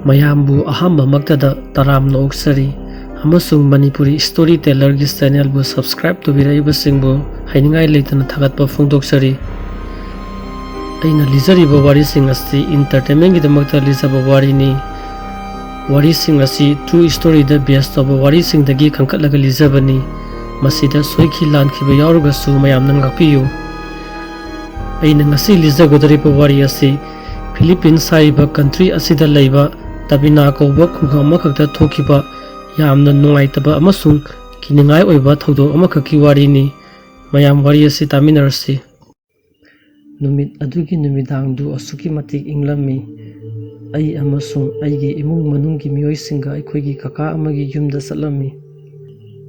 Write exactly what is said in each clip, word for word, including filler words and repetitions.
ꯃꯌꯥꯝꯕꯨ ꯑꯍꯥꯟꯕꯃꯛꯇꯗ ꯇꯔꯥꯝꯅ ꯑꯣꯛꯆꯔꯤ ꯑꯃꯁꯨꯡ ꯃꯅꯤꯄꯨꯔꯤ ꯁ꯭ꯇꯣꯔꯤ ꯇꯦꯂꯔꯒꯤ ꯆꯦꯅꯦꯜꯕꯨ ꯁꯕꯁꯀ꯭ꯔꯥꯏꯕ ꯇꯧꯕꯤꯔꯛꯏꯕꯁꯤꯡꯕꯨ ꯍꯥꯏꯅꯤꯡꯉꯥꯏ ꯂꯩꯇꯅ ꯊꯥꯒꯠꯄ ꯐꯣꯡꯗꯣꯛꯆꯔꯤ꯫ ꯑꯩꯅ ꯂꯤꯖꯔꯤꯕ ꯋꯥꯔꯤꯁꯤꯡ ꯑꯁꯤ ꯏꯟꯇꯔꯇꯦꯟꯃꯦꯟꯒꯤꯗꯃꯛꯇ ꯂꯤꯖꯕ ꯋꯥꯔꯤꯅꯤ꯫ ꯋꯥꯔꯤꯁꯤꯡ ꯑꯁꯤ ꯇ꯭ꯔꯨ ꯁ꯭ꯇꯣꯔꯤꯗ ꯕꯦꯁ ꯇꯧꯕ ꯋꯥꯔꯤꯁꯤꯡꯗꯒꯤ ꯈꯟꯒꯠꯂꯒ ꯂꯤꯖꯕꯅꯤ꯫ ꯃꯁꯤꯗ ꯁꯣꯏꯈꯤ ꯂꯥꯟꯈꯤꯕ ꯌꯥꯎꯔꯒꯁꯨ ꯃꯌꯥꯝꯅ ꯉꯥꯛꯄꯤꯌꯨ꯫ ꯑꯩꯅ ꯉꯁꯤ ꯂꯤꯖꯒꯗꯧꯔꯤꯕ ꯋꯥꯔꯤ ꯑꯁꯤ ꯐꯤꯂꯤꯄꯤꯟꯁ ꯍꯥꯏꯔꯤꯕ ꯀꯟꯇ꯭ꯔꯤ ꯑꯁꯤꯗ ꯂꯩꯕ ꯇꯕꯤꯅꯥ ꯀꯧꯕ ꯈꯨꯡꯒꯪ ꯑꯃꯈꯛꯇ ꯊꯣꯛꯈꯤꯕ ꯌꯥꯝꯅ ꯅꯨꯡꯉꯥꯏꯇꯕ ꯑꯃꯁꯨꯡ ꯀꯤꯅꯤꯡꯉꯥꯏ ꯑꯣꯏꯕ ꯊꯧꯗꯣꯛ ꯑꯃꯈꯛꯀꯤ ꯋꯥꯔꯤꯅꯤ꯫ ꯃꯌꯥꯝ ꯋꯥꯔꯤ ꯑꯁꯤ ꯇꯥꯃꯤꯟꯅꯔꯁꯤ꯫ ꯅꯨꯃꯤꯠ ꯑꯗꯨꯒꯤ ꯅꯨꯃꯤꯗꯥꯡꯗꯨ ꯑꯁꯨꯛꯀꯤ ꯃꯇꯤꯛ ꯏꯪꯂꯝꯃꯤ꯫ ꯑꯩ ꯑꯃꯁꯨꯡ ꯑꯩꯒꯤ ꯏꯃꯨꯡ ꯃꯅꯨꯡꯒꯤ ꯃꯤꯑꯣꯏꯁꯤꯡꯒ ꯑꯩꯈꯣꯏꯒꯤ ꯀꯀꯥ ꯑꯃꯒꯤ ꯌꯨꯝꯗ ꯆꯠꯂꯝꯃꯤ꯫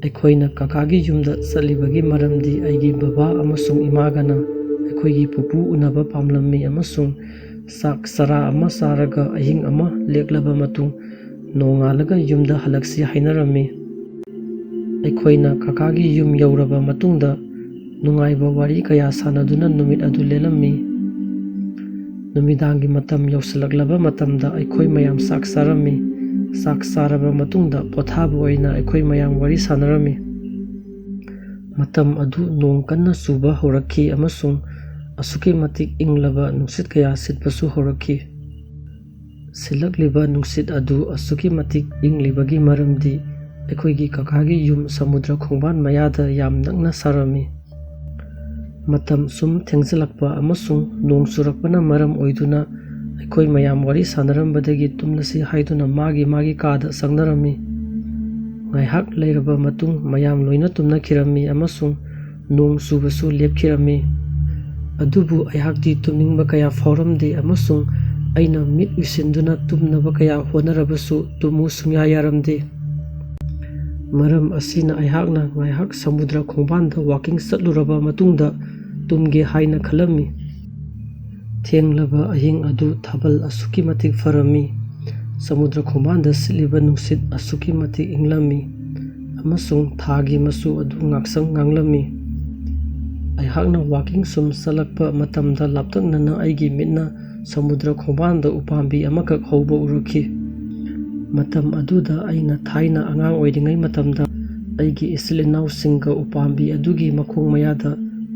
ꯑꯩꯈꯣꯏꯅ ꯀꯀꯥꯒꯤ ꯌꯨꯝꯗ ꯆꯠꯂꯤꯕꯒꯤ ꯃꯔꯝꯗꯤ ꯑꯩꯒꯤ ꯕꯕꯥ ꯑꯃꯁꯨꯡ ꯏꯃꯥꯒꯅ ꯑꯩꯈꯣꯏꯒꯤ ꯄꯨꯄꯨ ꯎꯅꯕ ꯄꯥꯝꯂꯝꯃꯤ ꯑꯃꯁꯨꯡ ꯆꯥꯛ ꯆꯔꯥ ꯑꯃ ꯆꯥꯔꯒ ꯑꯍꯤꯡ ꯑꯃ ꯂꯦꯛꯂꯕ ꯃꯇꯨꯡ ꯅꯣꯡꯉꯥꯜꯂꯒ ꯌꯨꯝꯗ ꯍꯜꯂꯛꯁꯤ ꯍꯥꯏꯅꯔꯝꯃꯤ꯫ ꯑꯩꯈꯣꯏꯅ ꯀꯀꯥꯒꯤ ꯌꯨꯝ ꯌꯧꯔꯕ ꯃꯇꯨꯡꯗ ꯅꯨꯡꯉꯥꯏꯕ ꯋꯥꯔꯤ ꯀꯌꯥ ꯁꯥꯟꯅꯗꯨꯅ ꯅꯨꯃꯤꯠ ꯑꯗꯨ ꯂꯦꯜꯂꯝꯃꯤ꯫ ꯅꯨꯃꯤꯗꯥꯡꯒꯤ ꯃꯇꯝ ꯌꯧꯁꯤꯜꯂꯛꯂꯕ ꯃꯇꯝꯗ ꯑꯩꯈꯣꯏ ꯃꯌꯥꯝ ꯆꯥꯛ ꯆꯥꯔꯝꯃꯤ꯫ ꯆꯥꯛ ꯆꯥꯔꯕ ꯃꯇꯨꯡꯗ ꯄꯣꯊꯥꯕ ꯑꯣꯏꯅ ꯑꯩꯈꯣꯏ ꯃꯌꯥꯝ ꯋꯥꯔꯤ ꯁꯥꯟꯅꯔꯝꯃꯤ꯫ ꯃꯇꯝ ꯑꯗꯨ ꯅꯣꯡ ꯀꯟꯅ ꯆꯨꯕ ꯍꯧꯔꯛꯈꯤ ꯑꯃꯁꯨꯡ ꯑꯁꯨꯛꯀꯤ ꯃꯇꯤꯛ ꯏꯪꯂꯕ ꯅꯨꯡꯁꯤꯠ ꯀꯌꯥ ꯁꯤꯠꯄꯁꯨ ꯍꯧꯔꯛꯈꯤ꯫ ꯁꯤꯠꯂꯛꯂꯤꯕ ꯅꯨꯡꯁꯤꯠ ꯑꯗꯨ ꯑꯁꯨꯛꯀꯤ ꯃꯇꯤꯛ ꯏꯪꯂꯤꯕꯒꯤ ꯃꯔꯝꯗꯤ ꯑꯩꯈꯣꯏꯒꯤ ꯀꯀꯥꯒꯤ ꯌꯨꯝ ꯁꯃꯨꯗ꯭ꯔ ꯈꯣꯡꯕꯥꯟ ꯃꯌꯥꯗ ꯌꯥꯝ ꯅꯛꯅ ꯁꯥꯔꯝꯃꯤ꯫ ꯃꯇꯝ ꯁꯨꯝ ꯊꯦꯡꯖꯤꯜꯂꯛꯄ ꯑꯃꯁꯨꯡ ꯅꯣꯡ ꯆꯨꯔꯛꯄꯅ ꯃꯔꯝ ꯑꯣꯏꯗꯨꯅ ꯑꯩꯈꯣꯏ ꯃꯌꯥꯝ ꯋꯥꯔꯤ ꯁꯥꯟꯅꯔꯝꯕꯗꯒꯤ ꯇꯨꯝꯂꯁꯤ ꯍꯥꯏꯗꯨꯅ ꯃꯥꯒꯤ ꯃꯥꯒꯤ ꯀꯥꯗ ꯆꯪꯅꯔꯝꯃꯤ꯫ ꯉꯥꯏꯍꯥꯛ ꯂꯩꯔꯕ ꯃꯇꯨꯡ ꯃꯌꯥꯝ ꯂꯣꯏꯅ ꯇꯨꯝꯅꯈꯤꯔꯝꯃꯤ ꯑꯃꯁꯨꯡ ꯅꯣꯡ ꯆꯨꯕꯁꯨ ꯂꯦꯞꯈꯤꯔꯝꯃꯤ꯫ ꯑꯗꯨꯕꯨ ꯑꯩꯍꯥꯛꯇꯤ ꯇꯨꯝꯅꯤꯡꯕ ꯀꯌꯥ ꯐꯥꯎꯔꯝꯗꯦ ꯑꯃꯁꯨꯡ ꯑꯩꯅ ꯃꯤꯠ ꯎꯏꯁꯤꯟꯗꯨꯅ ꯇꯨꯝꯅꯕ ꯀꯌꯥ ꯍꯣꯠꯅꯔꯕꯁꯨ ꯇꯨꯝꯃꯨ ꯁꯨꯡꯌꯥ ꯌꯥꯔꯝꯗꯦ꯫ ꯃꯔꯝ ꯑꯁꯤꯅ ꯑꯩꯍꯥꯛꯅ ꯉꯥꯏꯍꯥꯛ ꯁꯃꯨꯗ꯭ꯔ ꯈꯣꯡꯕꯥꯟꯗ ꯋꯥꯀꯤꯡ ꯆꯠꯂꯨꯔꯕ ꯃꯇꯨꯡꯗ ꯇꯨꯝꯒꯦ ꯍꯥꯏꯅ ꯈꯜꯂꯝꯃꯤ꯫ ꯊꯦꯡꯂꯕ ꯑꯍꯤꯡ ꯑꯗꯨ ꯊꯥꯕꯜ ꯑꯁꯨꯛꯀꯤ ꯃꯇꯤꯛ ꯐꯔꯝꯃꯤ꯫ ꯁꯃꯨꯗ꯭ꯔ ꯈꯣꯡꯕꯥꯟꯗ ꯁꯤꯠꯂꯤꯕ ꯅꯨꯡꯁꯤꯠ ꯑꯁꯨꯛꯀꯤ ꯃꯇꯤꯛ ꯏꯪꯂꯝꯃꯤ ꯑꯃꯁꯨꯡ ꯊꯥꯒꯤ ꯃꯆꯨ ꯑꯗꯨ ꯉꯥꯛꯁꯪ ꯉꯥꯡꯂꯝꯃꯤ꯫ ꯑꯩꯍꯥꯛꯅ ꯋꯥꯀꯤꯡ ꯁꯨꯝ ꯆꯠꯂꯛꯄ ꯃꯇꯝꯗ ꯂꯥꯞꯇꯛꯅꯅ ꯑꯩꯒꯤ ꯃꯤꯠꯅ ꯁꯃꯨꯗ꯭ꯔ ꯈꯣꯡꯕꯥꯟꯗ ꯎꯄꯥꯝꯕꯤ ꯑꯃꯈꯛ ꯍꯧꯕ ꯎꯔꯛꯈꯤ꯫ ꯃꯇꯝ ꯑꯗꯨꯗ ꯑꯩꯅ ꯊꯥꯏꯅ ꯑꯉꯥꯡ ꯑꯣꯏꯔꯤꯉꯩ ꯃꯇꯝꯗ ꯑꯩꯒꯤ ꯏꯆꯤꯜ ꯏꯅꯥꯎꯁꯤꯡꯒ ꯎꯄꯥꯝꯕꯤ ꯑꯗꯨꯒꯤ ꯃꯈꯣꯡ ꯃꯌꯥꯗ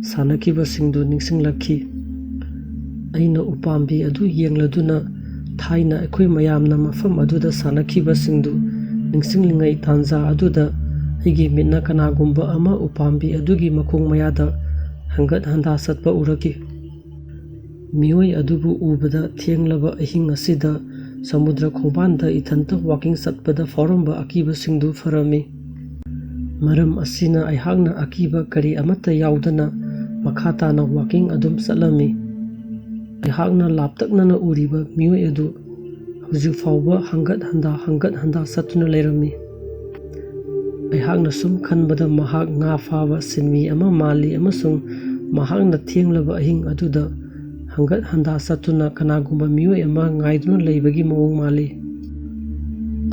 ꯁꯥꯟꯅꯈꯤꯕꯁꯤꯡꯗꯨ ꯅꯤꯡꯁꯤꯡꯂꯛꯈꯤ꯫ ꯑꯩꯅ ꯎꯄꯥꯝꯕꯤ ꯑꯗꯨ ꯌꯦꯡꯂꯗꯨꯅ ꯊꯥꯏꯅ ꯑꯩꯈꯣꯏ ꯃꯌꯥꯝꯅ ꯃꯐꯝ ꯑꯗꯨꯗ ꯁꯥꯟꯅꯈꯤꯕꯁꯤꯡꯗꯨ ꯅꯤꯡꯁꯤꯡꯂꯤꯉꯩ ꯇꯥꯟꯖꯥ ꯑꯗꯨꯗ ꯑꯩꯒꯤ ꯃꯤꯠꯅ ꯀꯅꯥꯒꯨꯝꯕ ꯑꯃ ꯎꯄꯥꯝꯕꯤ ꯑꯗꯨꯒꯤ ꯃꯈꯣꯡ ꯃꯌꯥꯗ ꯍꯪꯒꯠ ꯍꯟꯗꯥ ꯆꯠꯄ ꯎꯔꯛꯈꯤ꯫ ꯃꯤꯑꯣꯏ ꯑꯗꯨꯕꯨ ꯎꯕꯗ ꯊꯦꯡꯂꯕ ꯑꯍꯤꯡ ꯑꯁꯤꯗ ꯁꯃꯨꯗ꯭ꯔ ꯈꯣꯡꯕꯥꯟꯗ ꯏꯊꯟꯇ ꯋꯥꯀꯤꯡ ꯆꯠꯄꯗ ꯐꯥꯎꯔꯝꯕ ꯑꯀꯤꯕꯁꯤꯡꯗꯨ ꯐꯔꯝꯃꯤ꯫ ꯃꯔꯝ ꯑꯁꯤꯅ ꯑꯩꯍꯥꯛꯅ ꯑꯀꯤꯕ ꯀꯔꯤ ꯑꯃꯠꯇ ꯌꯥꯎꯗꯅ ꯃꯈꯥ ꯇꯥꯅ ꯋꯥꯀꯤꯡ ꯑꯗꯨꯝ ꯆꯠꯂꯝꯃꯤ꯫ ꯑꯩꯍꯥꯛꯅ ꯂꯥꯞꯇꯛꯅꯅ ꯎꯔꯤꯕ ꯃꯤꯑꯣꯏ ꯑꯗꯨ ꯍꯧꯖꯤꯛ ꯐꯥꯎꯕ ꯍꯪꯒꯠ ꯍꯟꯗꯥ, ꯍꯪꯒꯠ ꯍꯟꯗꯥ ꯆꯠꯇꯨꯅ ꯂꯩꯔꯝꯃꯤ꯫ ꯑꯩꯍꯥꯛꯅ ꯁꯨꯝ ꯈꯟꯕꯗ ꯃꯍꯥꯛ ꯉꯥ ꯐꯥꯕ ꯁꯤꯟꯃꯤ ꯑꯃ ꯃꯥꯜꯂꯤ ꯑꯃꯁꯨꯡ ꯃꯍꯥꯛꯅ ꯊꯦꯡꯂꯕ ꯑꯍꯤꯡ ꯑꯗꯨꯗ ꯍꯪꯒꯠ ꯍꯟꯗꯥ ꯆꯠꯇꯨꯅ ꯀꯅꯥꯒꯨꯝꯕ ꯃꯤꯑꯣꯏ ꯑꯃ ꯉꯥꯏꯗꯨꯅ ꯂꯩꯕꯒꯤ ꯃꯑꯣꯡ ꯃꯥꯜꯂꯤ꯫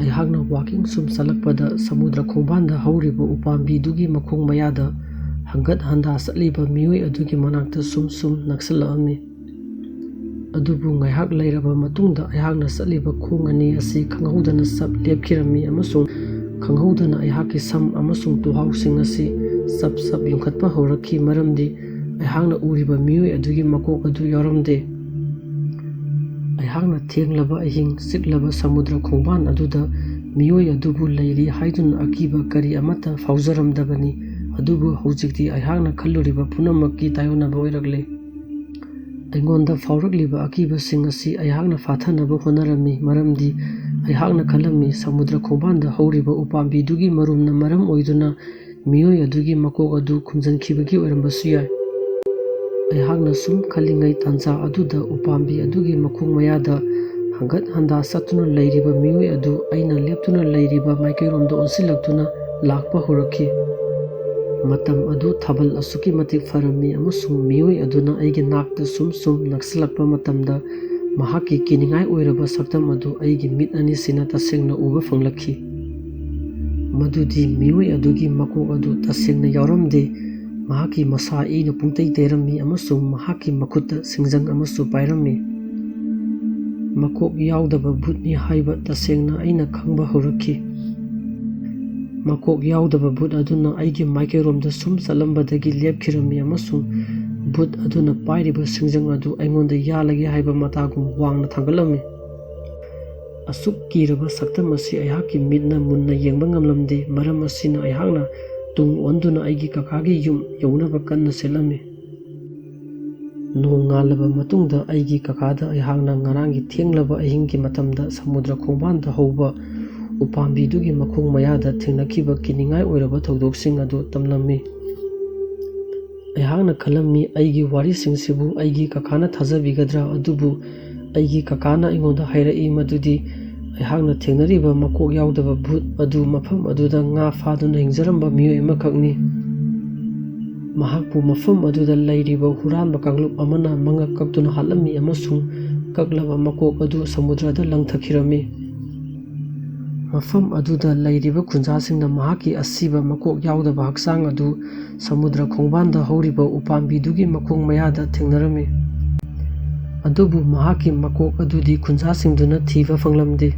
ꯑꯩꯍꯥꯛꯅ ꯋꯥꯀꯤꯡ ꯁꯨꯝ ꯆꯠꯂꯛꯄꯗ ꯁꯃꯨꯗ꯭ꯔ ꯈꯣꯡꯕꯥꯟꯗ ꯍꯧꯔꯤꯕ ꯎꯄꯥꯝꯕꯤꯗꯨꯒꯤ ꯃꯈꯣꯡ ꯃꯌꯥꯗ ꯍꯪꯒꯠ ꯍꯟꯗꯥ ꯆꯠꯂꯤꯕ ꯃꯤꯑꯣꯏ ꯑꯗꯨꯒꯤ ꯃꯅꯥꯛꯇ ꯁꯨꯝ ꯁꯨꯝ ꯅꯛꯁꯤꯜꯂꯛꯑꯝꯃꯤ꯫ ꯑꯗꯨꯕꯨ ꯉꯥꯏꯍꯥꯛ ꯂꯩꯔꯕ ꯃꯇꯨꯡꯗ ꯑꯩꯍꯥꯛꯅ ꯆꯠꯂꯤꯕ ꯈꯣꯡ ꯑꯅꯤ ꯑꯁꯤ ꯈꯪꯍꯧꯗꯅ ꯆꯞ ꯂꯦꯞꯈꯤꯔꯝꯃꯤ ꯑꯃꯁꯨꯡ ꯈꯪꯍꯧꯗꯅ ꯑꯩꯍꯥꯛꯀꯤ ꯁꯝ ꯑꯃꯁꯨꯡ ꯇꯨꯍꯥꯎꯁꯤꯡ ꯑꯁꯤ ꯆꯞ ꯆꯞ ꯌꯨꯡꯈꯠꯄ ꯍꯧꯔꯛꯈꯤ, ꯃꯔꯝꯗꯤ ꯑꯩꯍꯥꯛꯅ ꯎꯔꯤꯕ ꯃꯤꯑꯣꯏ ꯑꯗꯨꯒꯤ ꯃꯀꯣꯛ ꯑꯗꯨ ꯌꯥꯎꯔꯝꯗꯦ꯫ ꯑꯩꯍꯥꯛꯅ ꯊꯦꯡꯂꯕ ꯑꯍꯤꯡ ꯆꯤꯛꯂꯕ ꯁꯃꯨꯗ꯭ꯔ ꯈꯣꯡꯕꯥꯟ ꯑꯗꯨꯗ ꯃꯤꯑꯣꯏ ꯑꯗꯨꯕꯨ ꯂꯩꯔꯤ ꯍꯥꯏꯗꯨꯅ ꯑꯀꯤꯕ ꯀꯔꯤ ꯑꯃꯠꯇ ꯐꯥꯎꯖꯔꯝꯗꯕꯅꯤ, ꯑꯗꯨꯕꯨ ꯍꯧꯖꯤꯛꯇꯤ ꯑꯩꯍꯥꯛꯅ ꯈꯜꯂꯨꯔꯤꯕ ꯄꯨꯝꯅꯃꯛꯀꯤ ꯇꯥꯏꯑꯣꯟꯅꯕ ꯑꯣꯏꯔꯛꯂꯦ꯫ ꯑꯩꯉꯣꯟꯗ ꯐꯥꯎꯔꯛꯂꯤꯕ ꯑꯀꯤꯕꯁꯤꯡ ꯑꯁꯤ ꯑꯩꯍꯥꯛꯅ ꯐꯥꯊꯅꯕ ꯍꯣꯠꯅꯔꯝꯃꯤ, ꯃꯔꯝꯗꯤ ꯑꯩꯍꯥꯛꯅ ꯈꯜꯂꯝꯃꯤ ꯁꯃꯨꯗ꯭ꯔ ꯈꯣꯡꯕꯥꯟꯗ ꯍꯧꯔꯤꯕ ꯎꯄꯥꯝꯕꯤꯗꯨꯒꯤ ꯃꯔꯨꯝꯅ ꯃꯔꯝ ꯑꯣꯏꯗꯨꯅ ꯃꯤꯑꯣꯏ ꯑꯗꯨꯒꯤ ꯃꯀꯣꯛ ꯑꯗꯨ ꯈꯨꯝꯖꯤꯟꯈꯤꯕꯒꯤ ꯑꯣꯏꯔꯝꯕꯁꯨ ꯌꯥꯏ꯫ ꯑꯩꯍꯥꯛꯅ ꯁꯨꯝ ꯈꯜꯂꯤꯉꯩ ꯇꯥꯟꯖꯥ ꯑꯗꯨꯗ ꯎꯄꯥꯝꯕꯤ ꯑꯗꯨꯒꯤ ꯃꯈꯣꯡ ꯃꯌꯥꯗ ꯍꯪꯒꯠ ꯍꯟꯗꯥ ꯆꯠꯇꯨꯅ ꯂꯩꯔꯤꯕ ꯃꯤꯑꯣꯏ ꯑꯗꯨ ꯑꯩꯅ ꯂꯦꯞꯇꯨꯅ ꯂꯩꯔꯤꯕ ꯃꯥꯏꯀꯩꯔꯣꯝꯗ ꯑꯣꯟꯁꯤꯜꯂꯛꯇꯨꯅ ꯂꯥꯛꯄ ꯍꯧꯔꯛꯈꯤ꯫ ꯃꯇꯝ ꯑꯗꯨ ꯊꯥꯕꯜ ꯑꯁꯨꯛꯀꯤ ꯃꯇꯤꯛ ꯐꯔꯝꯃꯤ ꯑꯃꯁꯨꯡ ꯃꯤꯑꯣꯏ ꯑꯗꯨꯅ ꯑꯩꯒꯤ ꯅꯥꯛꯇ ꯁꯨꯝ ꯁꯨꯝ ꯅꯛꯁꯤꯜꯂꯛꯄ ꯃꯇꯝꯗ ꯃꯍꯥꯛꯀꯤ ꯀꯤꯅꯤꯡꯉꯥꯏ ꯑꯣꯏꯔꯕ ꯁꯛꯇꯝ ꯑꯗꯨ ꯑꯩꯒꯤ ꯃꯤꯠ ꯑꯅꯤꯁꯤꯅ ꯇꯁꯦꯡꯅ ꯎꯕ ꯐꯪꯂꯛꯈꯤ꯫ ꯃꯗꯨꯗꯤ ꯃꯤꯑꯣꯏ ꯑꯗꯨꯒꯤ ꯃꯀꯣꯛ ꯑꯗꯨ ꯇꯁꯦꯡꯅ ꯌꯥꯎꯔꯝꯗꯦ꯫ ꯃꯍꯥꯛꯀꯤ ꯃꯁꯥ ꯏꯅ ꯄꯨꯡꯇꯩ ꯇꯩꯔꯝꯃꯤ ꯑꯃꯁꯨꯡ ꯃꯍꯥꯛꯀꯤ ꯃꯈꯨꯠꯇ ꯁꯤꯡꯖꯪ ꯑꯃꯁꯨ ꯄꯥꯏꯔꯝꯃꯤ꯫ ꯃꯀꯣꯛ ꯌꯥꯎꯗꯕ ꯚꯨꯠꯅꯤ ꯍꯥꯏꯕ ꯇꯁꯦꯡꯅ ꯑꯩꯅ ꯈꯪꯕ ꯍꯧꯔꯛꯈꯤ꯫ ꯃꯀꯣꯛ ꯌꯥꯎꯗꯕ ꯚꯨꯠ ꯑꯗꯨꯅ ꯑꯩꯒꯤ ꯃꯥꯏꯀꯩꯔꯣꯝꯗ ꯁꯨꯝ ꯆꯠꯂꯝꯕꯗꯒꯤ ꯂꯦꯞꯈꯤꯔꯝꯃꯤ ꯑꯃꯁꯨꯡ ꯚꯨꯠ ꯑꯗꯨꯅ ꯄꯥꯏꯔꯤꯕ ꯁꯤꯡꯖꯪ ꯑꯗꯨ ꯑꯩꯉꯣꯟꯗ ꯌꯥꯜꯂꯒꯦ ꯍꯥꯏꯕ ꯃꯇꯥꯒꯨꯝ ꯋꯥꯡꯅ ꯊꯥꯡꯒꯠꯂꯝꯃꯤ꯫ ꯑꯁꯨꯛ ꯀꯤꯔꯕ ꯁꯛꯇꯝ ꯑꯁꯤ ꯑꯩꯍꯥꯛꯀꯤ ꯃꯤꯠꯅ ꯃꯨꯟꯅ ꯌꯦꯡꯕ ꯉꯝꯂꯝꯗꯦ꯫ ꯃꯔꯝ ꯑꯁꯤꯅ ꯑꯩꯍꯥꯛꯅ ꯇꯨꯡ ꯑꯣꯟꯗꯨꯅ ꯑꯩꯒꯤ ꯀꯀꯥꯒꯤ ꯌꯨꯝ ꯌꯧꯅꯕ ꯀꯟꯅ ꯆꯦꯜꯂꯝꯃꯤ꯫ ꯅꯣꯡꯉꯥꯜꯂꯕ ꯃꯇꯨꯡꯗ ꯑꯩꯒꯤ ꯀꯀꯥꯗ ꯑꯩꯍꯥꯛꯅ ꯉꯔꯥꯡꯒꯤ ꯊꯦꯡꯂꯕ ꯑꯍꯤꯡꯒꯤ ꯃꯇꯝꯗ ꯁꯃꯨꯗ꯭ꯔ ꯈꯣꯡꯕꯥꯟꯗ ꯍꯧꯕ ꯎꯄꯥꯝꯕꯤꯗꯨꯒꯤ ꯃꯈꯣꯡ ꯃꯌꯥꯗ ꯊꯦꯡꯅꯈꯤꯕ ꯀꯤꯅꯤꯡꯉꯥꯏ ꯑꯣꯏꯔꯕ ꯊꯧꯗꯣꯛꯁꯤꯡ ꯑꯗꯨ ꯇꯝꯂꯝꯃꯤ꯫ ꯑꯩꯍꯥꯛꯅ ꯈꯜꯂꯝꯃꯤ, ꯑꯩꯒꯤ ꯋꯥꯔꯤꯁꯤꯡꯁꯤꯕꯨ ꯑꯩꯒꯤ ꯀꯀꯥꯅ ꯊꯥꯖꯕꯤꯒꯗ꯭ꯔꯥ? ꯑꯗꯨꯕꯨ ꯑꯩꯒꯤ ꯀꯀꯥꯅ ꯑꯩꯉꯣꯟꯗ ꯍꯥꯏꯔꯛꯏ ꯃꯗꯨꯗꯤ ꯑꯩꯍꯥꯛꯅ ꯊꯦꯡꯅꯔꯤꯕ ꯃꯀꯣꯛ ꯌꯥꯎꯗꯕ ꯚꯨꯠ ꯑꯗꯨ ꯃꯐꯝ ꯑꯗꯨꯗ ꯉꯥ ꯐꯥꯗꯨꯅ ꯍꯤꯡꯖꯔꯝꯕ ꯃꯤꯑꯣꯏ ꯑꯃꯈꯛꯅꯤ꯫ ꯃꯍꯥꯛꯄꯨ ꯃꯐꯝ ꯑꯗꯨꯗ ꯂꯩꯔꯤꯕ ꯍꯨꯔꯥꯟꯕ ꯀꯥꯡꯂꯨꯞ ꯑꯃꯅ ꯃꯉꯛ ꯀꯛꯇꯨꯅ ꯍꯥꯠꯂꯝꯃꯤ ꯑꯃꯁꯨꯡ ꯀꯛꯂꯕ ꯃꯀꯣꯛ ꯑꯗꯨ ꯁꯃꯨꯗ꯭ꯔꯗ ꯂꯪꯊꯈꯤꯔꯝꯃꯤ꯫ ꯃꯐꯝ ꯑꯗꯨꯗ ꯂꯩꯔꯤꯕ ꯈꯨꯟꯖꯥꯁꯤꯡꯅ ꯃꯍꯥꯛꯀꯤ ꯑꯁꯤꯕ ꯃꯀꯣꯛ ꯌꯥꯎꯗꯕ ꯍꯛꯆꯥꯡ ꯑꯗꯨ ꯁꯃꯨꯗ꯭ꯔ ꯈꯣꯡꯕꯥꯟꯗ ꯍꯧꯔꯤꯕ ꯎꯄꯥꯝꯕꯤꯗꯨꯒꯤ ꯃꯈꯣꯡ ꯃꯌꯥꯗ ꯊꯦꯡꯅꯔꯝꯃꯤ꯫ ꯑꯗꯨꯕꯨ ꯃꯍꯥꯛꯀꯤ ꯃꯀꯣꯛ ꯑꯗꯨꯗꯤ ꯈꯨꯟꯖꯥꯁꯤꯡꯗꯨꯅ ꯊꯤꯕ ꯐꯪꯂꯝꯗꯦ꯫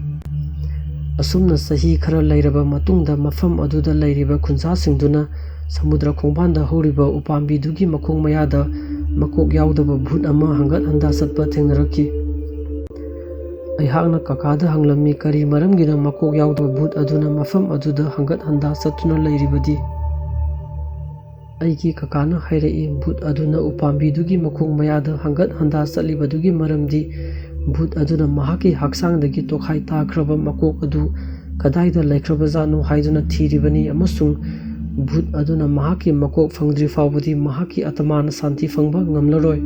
ꯑꯁꯨꯝꯅ ꯆꯍꯤ ꯈꯔ ꯂꯩꯔꯕ ꯃꯇꯨꯡꯗ ꯃꯐꯝ ꯑꯗꯨꯗ ꯂꯩꯔꯤꯕ ꯈꯨꯟꯖꯥꯁꯤꯡꯗꯨꯅ ꯁꯃꯨꯗ꯭ꯔ ꯈꯣꯡꯕꯥꯟꯗ ꯍꯧꯔꯤꯕ ꯎꯄꯥꯝꯕꯤꯗꯨꯒꯤ ꯃꯈꯣꯡ ꯃꯌꯥꯗ ꯃꯀꯣꯛ ꯌꯥꯎꯗꯕ ꯚꯨꯠ ꯑꯃ ꯍꯪꯒꯠ ꯍꯟꯗꯥ ꯆꯠꯄ ꯊꯦꯡꯅꯔꯛꯈꯤ꯫ ꯑꯩꯍꯥꯛꯅ ꯀꯀꯥꯗ ꯍꯪꯂꯝꯃꯤ, "ꯀꯔꯤ ꯃꯔꯝꯒꯤꯅꯣ ꯃꯀꯣꯛ ꯌꯥꯎꯗꯕ ꯚꯨꯠ ꯑꯗꯨꯅ ꯃꯐꯝ ꯑꯗꯨꯗ ꯍꯪꯒꯠ ꯍꯟꯗꯥ ꯆꯠꯇꯨꯅ ꯂꯩꯔꯤꯕꯗꯤ?" ꯑꯩꯒꯤ ꯀꯀꯥꯅ ꯍꯥꯏꯔꯛꯏ, ꯚꯨꯠ ꯑꯗꯨꯅ ꯎꯄꯥꯝꯕꯤꯗꯨꯒꯤ ꯃꯈꯣꯡ ꯃꯌꯥꯗ ꯍꯪꯒꯠ ꯍꯟꯗꯥ ꯆꯠꯂꯤꯕꯗꯨꯒꯤ ꯃꯔꯝꯗꯤ ꯚꯨꯠ ꯑꯗꯨꯅ ꯃꯍꯥꯛꯀꯤ ꯍꯛꯆꯥꯡꯗꯒꯤ ꯇꯣꯈꯥꯏ ꯇꯥꯈ꯭ꯔꯕ ꯃꯀꯣꯛ ꯑꯗꯨ ꯀꯗꯥꯏꯗ ꯂꯩꯈ꯭ꯔꯕꯖꯥꯠꯅꯣ ꯍꯥꯏꯗꯨꯅ ꯊꯤꯔꯤꯕꯅꯤ ꯑꯃꯁꯨꯡ ꯚꯨꯠ ꯑꯗꯨꯅ ꯃꯍꯥꯛꯀꯤ ꯃꯀꯣꯛ ꯐꯪꯗ꯭ꯔꯤ ꯐꯥꯎꯕꯗꯤ ꯃꯍꯥꯛꯀꯤ ꯑꯇꯃꯥꯅ ꯁꯥꯟꯇꯤ ꯐꯪꯕ ꯉꯝꯂꯔꯣꯏ꯫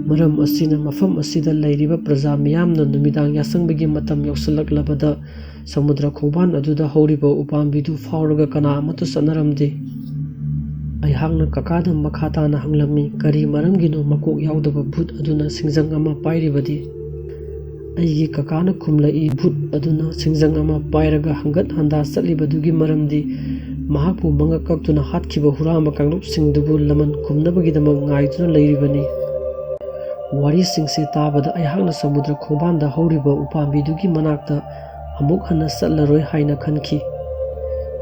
ꯃꯔꯝ ꯑꯁꯤꯅ ꯃꯐꯝ ꯑꯁꯤꯗ ꯂꯩꯔꯤꯕ ꯄ꯭ꯔꯖꯥ ꯃꯤꯌꯥꯝꯅ ꯅꯨꯃꯤꯗꯥꯡ ꯌꯥꯆꯪꯕꯒꯤ ꯃꯇꯝ ꯌꯧꯁꯤꯜꯂꯛꯂꯕꯗ ꯁꯃꯨꯗ꯭ꯔ ꯈꯣꯡꯕꯥꯟ ꯑꯗꯨꯗ ꯍꯧꯔꯤꯕ ꯎꯄꯥꯝꯕꯤꯗꯨ ꯐꯥꯎꯔꯒ ꯀꯅꯥ ꯑꯃꯠꯇ ꯆꯠꯅꯔꯝꯗꯦ꯫ ꯑꯩꯍꯥꯛꯅ ꯀꯀꯥꯗ ꯃꯈꯥ ꯇꯥꯅ ꯍꯪꯂꯝꯃꯤ, "ꯀꯔꯤ ꯃꯔꯝꯒꯤꯅꯣ ꯃꯀꯣꯛ ꯌꯥꯎꯗꯕ ꯚꯨꯠ ꯑꯗꯨꯅ ꯁꯤꯡꯖꯪ ꯑꯃ ꯄꯥꯏꯔꯤꯕꯗꯤ?" ꯑꯩꯒꯤ ꯀꯀꯥꯅ ꯈꯨꯝꯂꯛꯏ, "ꯚꯨꯠ ꯑꯗꯨꯅ ꯁꯤꯡꯖꯪ ꯑꯃ ꯄꯥꯏꯔꯒ ꯍꯪꯒꯠ ꯍꯟꯗꯥ ꯆꯠꯂꯤꯕꯗꯨꯒꯤ ꯃꯔꯝꯗꯤ ꯃꯍꯥꯛꯄꯨ ꯃꯉꯛ ꯀꯛꯇꯨꯅ ꯍꯥꯠꯈꯤꯕ ꯍꯨꯔꯥꯟꯕ ꯀꯥꯡꯂꯨꯞꯁꯤꯡꯗꯨꯕꯨ ꯂꯃꯟ ꯈꯨꯝꯅꯕꯒꯤꯗꯃꯛ ꯉꯥꯏꯗꯨꯅ ꯂꯩꯔꯤꯕꯅꯤ"꯫ ꯋꯥꯔꯤꯁꯤꯡꯁꯤ ꯇꯥꯕꯗ ꯑꯩꯍꯥꯛꯅ ꯁꯃꯨꯗ꯭ꯔ ꯈꯣꯡꯕꯥꯟꯗ ꯍꯧꯔꯤꯕ ꯎꯄꯥꯝꯕꯤꯗꯨꯒꯤ ꯃꯅꯥꯛꯇ ꯑꯃꯨꯛ ꯍꯟꯅ ꯆꯠꯂꯔꯣꯏ ꯍꯥꯏꯅ ꯈꯟꯈꯤ꯫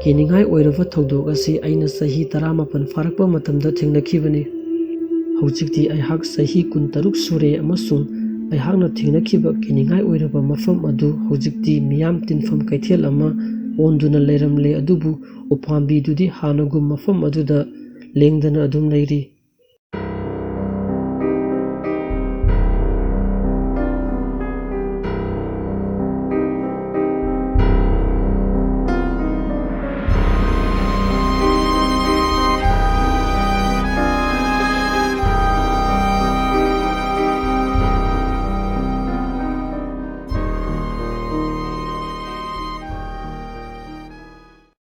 ꯀꯤꯅꯤꯡꯉꯥꯏ ꯑꯣꯏꯔꯕ ꯊꯧꯗꯣꯛ ꯑꯁꯤ ꯑꯩꯅ ꯆꯍꯤ ꯇꯔꯥꯃꯥꯄꯟ ꯐꯥꯔꯛꯄ ꯃꯇꯝꯗ ꯊꯦꯡꯅꯈꯤꯕꯅꯤ꯫ ꯍꯧꯖꯤꯛꯇꯤ ꯑꯩꯍꯥꯛ ꯆꯍꯤ ꯀꯨꯟꯇꯔꯨꯛ ꯁꯨꯔꯦ ꯑꯃꯁꯨꯡ ꯑꯩꯍꯥꯛꯅ ꯊꯦꯡꯅꯈꯤꯕ ꯀꯤꯅꯤꯡꯉꯥꯏ ꯑꯣꯏꯔꯕ ꯃꯐꯝ ꯑꯗꯨ ꯍꯧꯖꯤꯛꯇꯤ ꯃꯤꯌꯥꯝ ꯇꯤꯟꯐꯝ ꯀꯩꯊꯦꯜ ꯑꯃ ꯑꯣꯟꯗꯨꯅ ꯂꯩꯔꯝꯂꯦ, ꯑꯗꯨꯕꯨ ꯎꯄꯥꯝꯕꯤꯗꯨꯗꯤ ꯍꯥꯟꯅꯒꯨꯝ ꯃꯐꯝ ꯑꯗꯨꯗ ꯂꯦꯡꯗꯅ ꯑꯗꯨꯝ ꯂꯩꯔꯤ꯫